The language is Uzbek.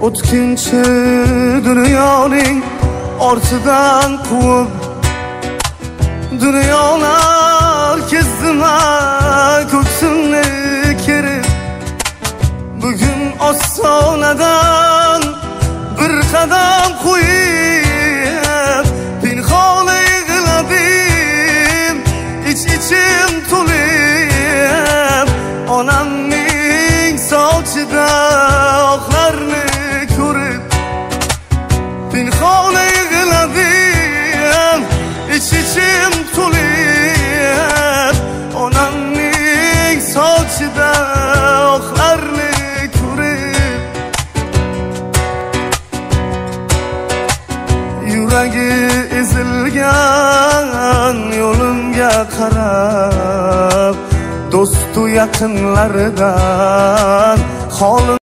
O'tkinchi dunyoning ortidan quvib, dunyolar kezdim ko'ksimni kerib. Bugun ostonadan bir qadam qo'yib, pinhon yig'ladim, ich-ichim to'lib. Onamning sochida oqlarni ko'rib, pinhon yig'ladim, ich-ichim to'lib. Onamning sochida oqlarni ko'rib, yuragi ezilgan yo'limga qarab, do'stu yaqinlaridan holim